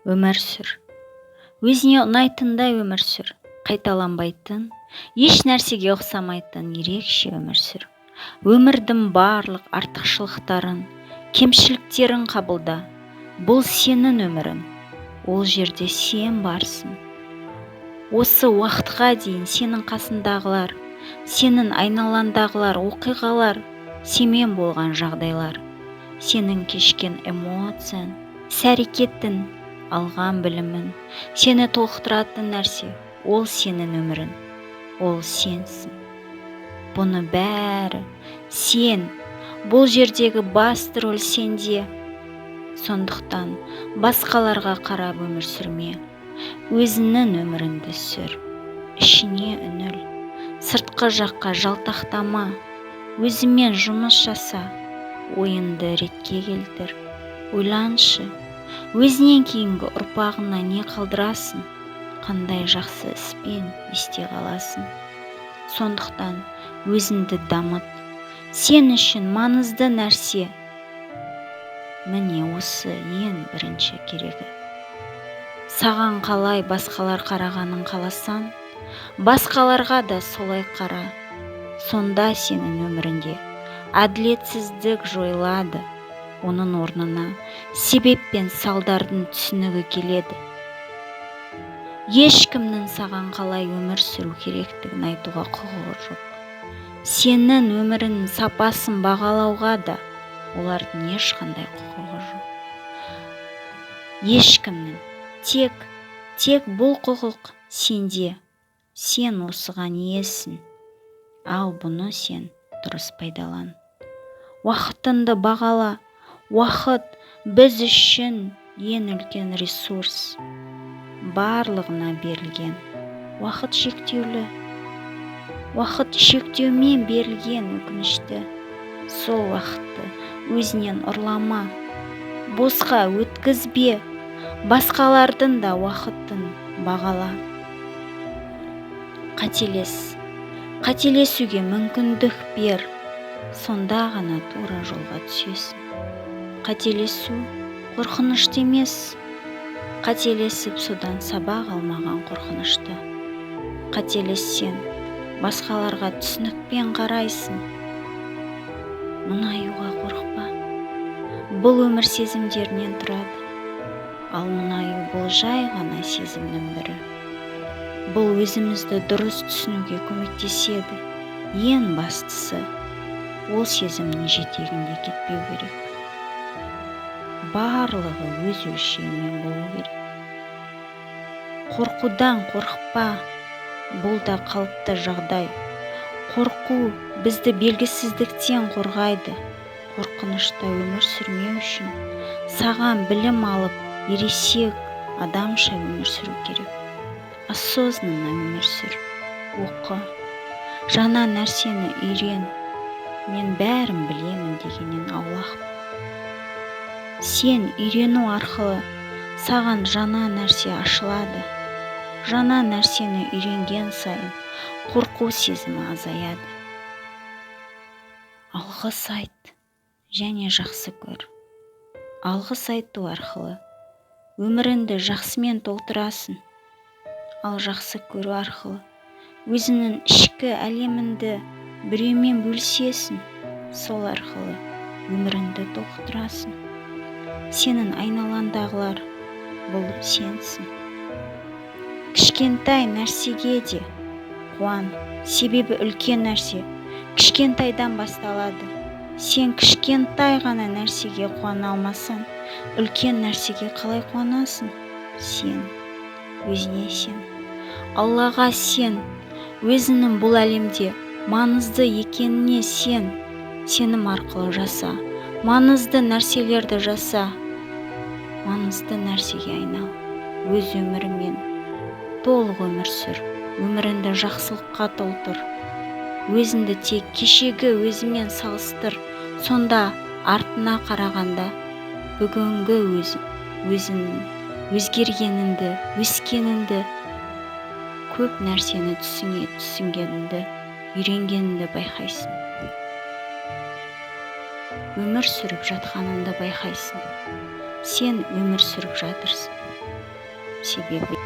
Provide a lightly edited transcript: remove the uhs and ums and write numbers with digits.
Өмір сүр. Өзіңе ұнайтындай өмір сүр. Қайталанбайтын, еш нәрсеге ұқсамайтын ерекше өмір сүр. Өмірдің барлық артықшылықтарын, кемшіліктерін қабылда. Бұл сенің өмірің. Ол жерде сен барсың. Осы уақытқа дейін сенің қасындағылар, сенің айналаңдағылар, оқиғалар, сенімен болған жағдайлар, сенің кешкен эмоцияң, іс-әрекетің, алған білімің, сені толықтыратын нәрсе, ол сенің өмірің, ол сенсің. Бұны бәрі сен, бұл жердегі басты роль сенде. Сондықтан басқаларға қарап өмір сүрме. Өзіңнің өміріңді сүр. Ішіне үңіл. Сыртқы жаққа жалтақтама. Өзіңмен жұмыс жаса. Ойыңды ретке келтір. Ойланшы. Өзінен кейінгі ұрпағыңа не қалдырасың? Қандай жақсы іспен есте қаласың? Сондықтан өзіңді дамыт. Сен үшін маңызды нәрсе. Міне, осы ең бірінші керегі. Саған қалай басқалар қарағанын қаласаң, басқаларға да солай қара. Сонда сенің өміріңде әділетсіздік жойылады. Оның орнына себеп пен салдардың түсінігі келеді. Ешкімнің саған қалай өмір сүру керектігін айтуға құқығы жоқ. Сенің өміріңнің сапасын бағалауға да олардың ешқандай құқығы жоқ. Ешкімнің. Тек бұл құқық сенде. Сен осыған иесің. Ал бұны сен дұрыс пайдалан. Уақытыңды бағала. Уақыт біз үшін ең үлкен ресурс. Барлығына берілген. Уақыт шектеулі. Уақыт шектеумен берілген, өкінішті. Сол уақытты өзінен ұрлама. Босқа өткізбе. Басқалардың да уақытын бағала. Қателес. Қателесуге мүмкіндік бер. Сонда ғана тура жолға түсесің. Қателесу қорқынышты емес. Қателесіп, содан сабақ алмаған қорқынышты. Қателессең, басқаларға түсінікпен қарайсың. Мұңаюға қорықпа. Бұл өмір сезімдерінен тұрады. Ал мұңаю бұл жай ғана сезімнің бірі. Бұл өзімізді дұрыс түсінуге көмектеседі. Ең бастысы, ол сезімнің жетегінде кетпеу керек. Барлығы өз өлшемімен болу керек. Қорқудан қорықпа. Бұл да қалыпты жағдай. Қорқу бізді белгісіздіктен қорғайды. Қорқынышта өмір сүрмеу үшін саған білім алып, ересек адамша өмір сүру керек. Осознанно өмір сүр. Оқы. Жаңа нәрсені үйрен. Мен бәрін білемін дегеннен аулақ. Сен үйрену арқылы саған жаңа нәрсе ашылады. Жаңа нәрсені үйренген сайын қорқу сезімі азаяды. Алғыс айт және жақсы көр. Алғыс айту арқылы өміріңді жақсымен толтырасың. Ал жақсы көру арқылы өзіңнің ішкі әлеміңді біреумен бөлісесің. Сол арқылы өміріңді толықтырасың. Сенің айналаңдағылар бұл сенсің. Кішкентай нәрсеге де қуан, себебі үлкен нәрсе кішкентайдан басталады. Сен кішкентай ғана нәрсеге қуана алмасаң, үлкен нәрсеге қалай қуанасың? Сен өзіңе сен. Аллаға сен, өзіңнің бұл әлемде маңызды екеніне сен. Сенім арқылы жаса, маңызды нәрселерді жаса, маңызды нәрсеге айнал. Өз өміріңмен толық өмір сүр, өміріңді жақсылыққа толтыр. Өзіңді тек кешегі өзіңмен салыстыр, сонда артына қарағанда бүгінгі өзіңнің өзгергеніңді, өскеніңді, көп нәрсені түсінгеніңді, үйренгеніңді байқайсың. Өмір сүріп жатқаныңды байқайсың. Сен өмір сүріп жатырсың. Себебі